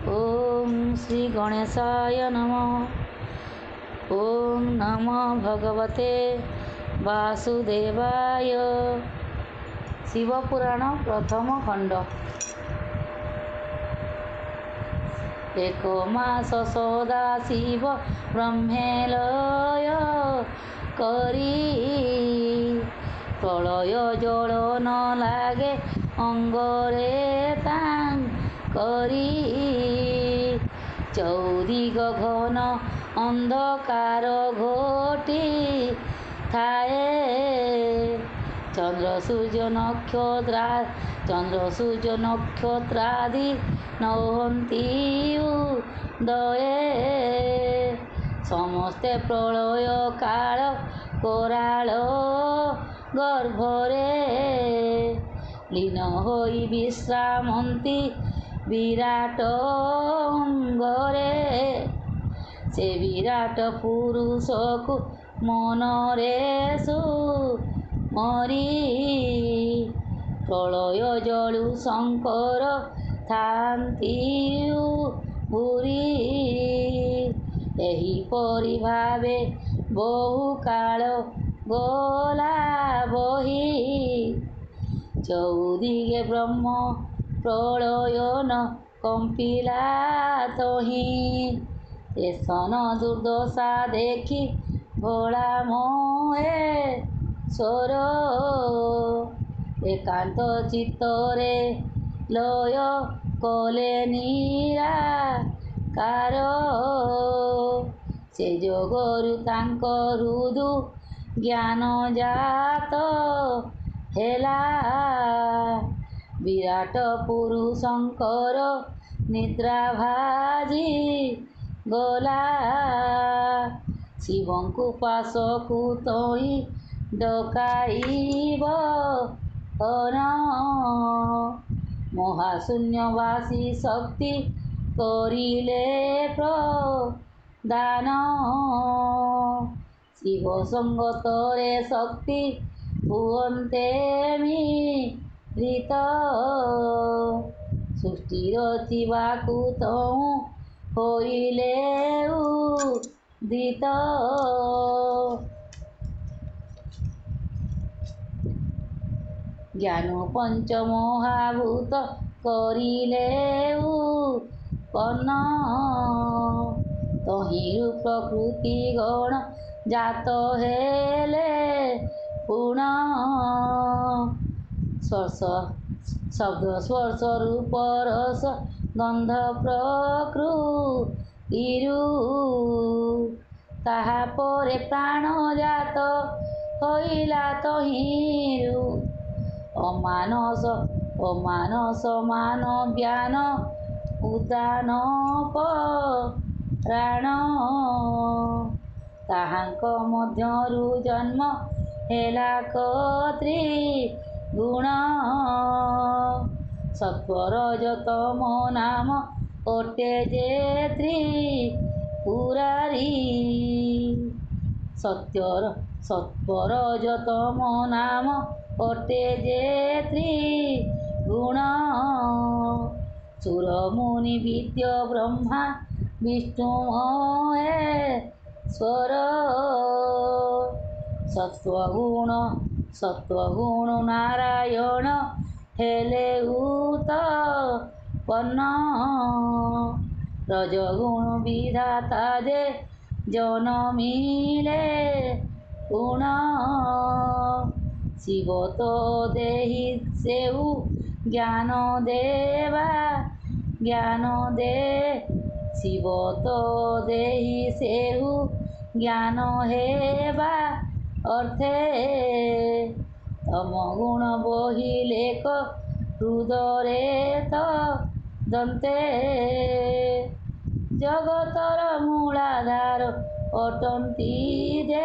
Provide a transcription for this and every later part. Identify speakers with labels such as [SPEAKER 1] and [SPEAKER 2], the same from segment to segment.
[SPEAKER 1] ଓଁ ଶ୍ରୀ ଗଣେଶାୟ ନମଃ। ଓଁ ନମଃ ଭଗବତେ ବାସୁଦେବାୟ। ଶିବପୁରାଣ ପ୍ରଥମ ଖଣ୍ଡ। ଏକ ମାସ ସଦାଶିବ ବ୍ରହ୍ମେ ଲୟ କରି, ପ୍ରଳୟ ଜଳ ନ ଲାଗେ ଅଙ୍ଗରେ ତାଙ୍କରି। ଚଉଦିଗ ଘନ ଅନ୍ଧକାର ଘୋଟି ଥାଏ, ଚନ୍ଦ୍ର ସୂର୍ଯ୍ୟ ନକ୍ଷତ୍ରାଦି ନୋହନ୍ତି ଉଦୟେ। ସମସ୍ତେ ପ୍ରଳୟ କାଳ କରାଳ ଗର୍ଭରେ ଲୀନ ହୋଇ ବିଶ୍ରାମନ୍ତି ବିରାଟ ଅଙ୍ଗରେ। ସେ ବିରାଟ ପୁରୁଷକୁ ମନରେ ସୁମରି, ପ୍ରଳୟ ଜଳୁ ଶଙ୍କର ଥାନ୍ତି ଉବୁରି। ଏହିପରି ଭାବେ ବହୁକାଳ ଗଲା ବହି, ଚଉଦିଗେ ବ୍ରହ୍ମ ପ୍ରଳୟ ନ କମ୍ପିଲା ତହିଁ। ତେସନ ଦୁର୍ଦ୍ଦଶା ଦେଖି ଭୋଳା ମହେଶ୍ୱର, ଏକାନ୍ତ ଚିତ୍ତରେ ଲୟ କଲେ ନିରାକାର। ସେ ଯୋଗରୁ ତାଙ୍କ ହୃଦୁ ଜ୍ଞାନ ଜାତ ହେଲା, ବିରାଟ ପୁରୁଷଙ୍କର ନିଦ୍ରା ଭାଜି ଗଲା। ଶିବଙ୍କୁ ପାଶକୁ ତହିଁ ଡକାଇବ ହନ, ମହାଶୂନ୍ୟବାସୀ ଶକ୍ତି କରିଲେ ପ୍ରଦାନ। ଶିବ ସଙ୍ଗତରେ ଶକ୍ତି ହୁଅନ୍ତେ ମିଳିତ, ସୃଷ୍ଟି ରଚିବାକୁ ତହୁଁ ହୋଇଲେ ଉଦିତ। ଜ୍ଞାନ ପଞ୍ଚମହାଭୂତ କରିଲେ ଉତ୍ପନ୍ନ, ତହିଁରୁ ପ୍ରକୃତି ଗଣ ଜାତ ହେଲେ ପୁଣ। ଶବ୍ଦ ସ୍ପର୍ଶ ରୂପ ରସ ଗନ୍ଧ ପ୍ରକୃତିରୁ, ତାହା ପରେ ପ୍ରାଣ ଜାତ ହୋଇଲା ତହିଁରୁ। ଅମାନ ସମାନ ବ୍ୟାନ ଉଦାନ ପରାଣ, ତାହାଙ୍କ ମଧ୍ୟରୁ ଜନ୍ମ ହେଲା ତ୍ରିଗୁଣ। ସତ୍ତ୍ୱ ରଜ ତମ ନାମ ଅଟେ ଯେ ତ୍ରିପୁରାରି। ସତ୍ତ୍ୱ ରଜ ତମ ନାମ ଅଟେ ଯେ ତ୍ରିଗୁଣ। ସୁରମୁନି ବିଦ୍ୟ ବ୍ରହ୍ମା ବିଷ୍ଣୁ ମହେଶ୍ୱର, ସତ୍ତ୍ୱଗୁଣ ନାରାୟଣ ହେଲେ ଉତ୍ପନ୍ନ। ରଜଗୁଣ ବିଧାତା ଯେ ଜନମିଲେ ପୁଣ, ଶିବ ତ ଦେହି ସେହୁ ଜ୍ଞାନ ଦେବା ଜ୍ଞାନ ଦେ ଶିବ ତ ଦେହି ସେହୁ ଜ୍ଞାନ ହେବା ଅର୍ଥେ, ତମ ଗୁଣ ବହିଲେକ ହୃଦରେ ତଦନ୍ତେ। ଜଗତର ମୂଳାଧାର ଅଟନ୍ତି ଯେ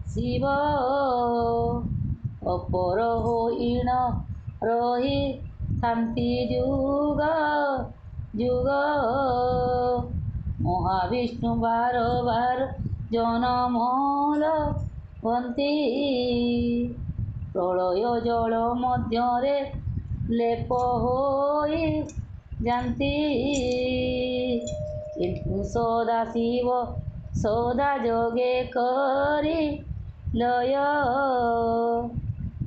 [SPEAKER 1] ଶିବ, ଅପର ହୋଇଣ ରହିଥାନ୍ତି ଯୁଗ ଯୁଗ। ମହାବିଷ୍ଣୁ ବାର ବାର ଜନମ ଲଭନ୍ତି, ପ୍ରଳୟ ଜଳ ମଧ୍ୟରେ ଲେପ ହୋଇ ଯାନ୍ତି। କିନ୍ତୁ ସଦାଶିବ ସଦା ଯୋଗେ କରି ଲୟ।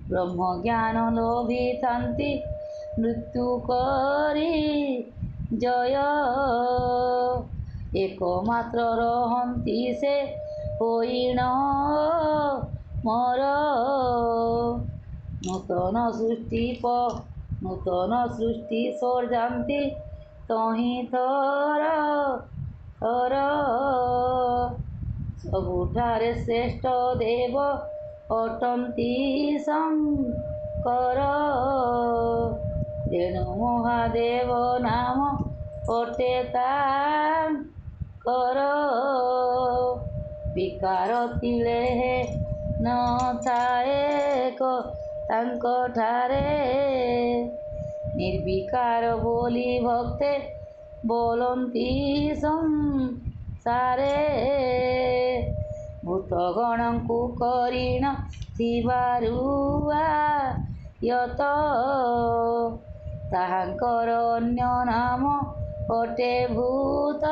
[SPEAKER 1] ବ୍ରହ୍ମଜ୍ଞାନ ଲୋଭିଥାନ୍ତି ମୃତ୍ୟୁ କରି ଜୟ। ଏକମାତ୍ର ରହନ୍ତି ସେ ହୋଇଣ ମୋର। ନୂତନ ସୃଷ୍ଟି ନୂତନ ସୃଷ୍ଟି ସର୍ଜାନ୍ତି ତହିଁ ଥର ଥର। ସବୁଠାରେ ଶ୍ରେଷ୍ଠ ଦେବ ଅଟନ୍ତି ଶଙ୍କର। ତେଣୁ ମହାଦେବ ନାମ ଅଟେ ତାଙ୍କର। ବିକାର ତିଳେ ନଥାଏ ତାଙ୍କଠାରେ। ନିର୍ବିକାର ବୋଲି ଭକ୍ତେ ବୋଲନ୍ତି ସଂସାରେ। ଭୂତଗଣଙ୍କୁ କରିଣ ଥିବାରୁ ଆୟତ୍ତ। ତାହାଙ୍କର ଅନ୍ୟ ନାମ ଅଟେ ଭୂତ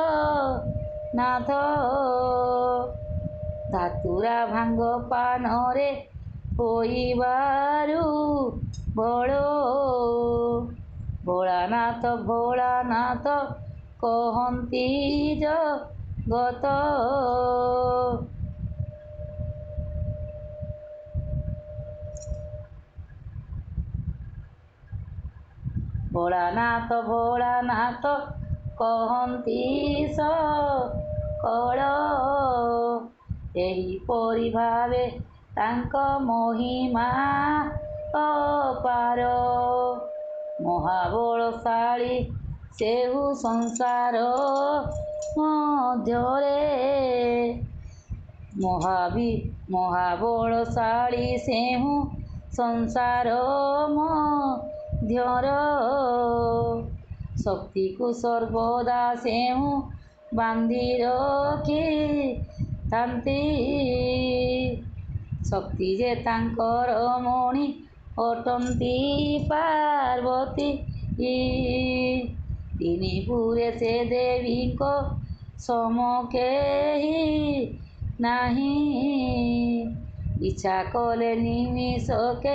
[SPEAKER 1] ନାଥ। ଧାତୁରା ଭାଙ୍ଗ ପାନରେ ହୋଇବାରୁ ଭୋଳ। ଭୋଳାନାଥ ଭୋଳାନାଥ କହନ୍ତି ଜଗତ। ଭୋଳାନାଥ ଭୋଳାନାଥ କହନ୍ତି ସକଳ। ଏହିପରି ଭାବେ ତାଙ୍କ ମହିମା ଅପାର। ମହାବଳଶାଳୀ ସେହୁ ସଂସାର ମଧ୍ୟରେ। ମହାବଳଶାଳୀ ସେହୁ ସଂସାର ମଧ୍ୟର। ଶକ୍ତିକୁ ସର୍ବଦା ସେହୁ ବାନ୍ଧି ରଖିଥାନ୍ତି। ଶକ୍ତି ଯେ ତାଙ୍କର ମଣି ଅଟନ୍ତି ପାର୍ବତୀ। ତିନି ପୁରେ ସେ ଦେବୀଙ୍କ ସମ କେହି ନାହିଁ। ଇଚ୍ଛା କଲେ ନିମିଷକେ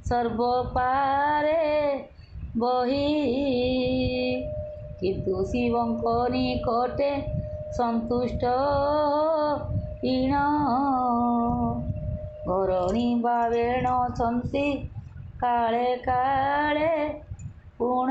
[SPEAKER 1] ସର୍ବପାରେ ବହି। କିନ୍ତୁ ଶିବଙ୍କ ନିକଟେ ସନ୍ତୁଷ୍ଟ ହୋଇଣ। ଘରଣୀ ଭାବେଣ ଛନ୍ତି କାଳେ କାଳେ ପୁଣ।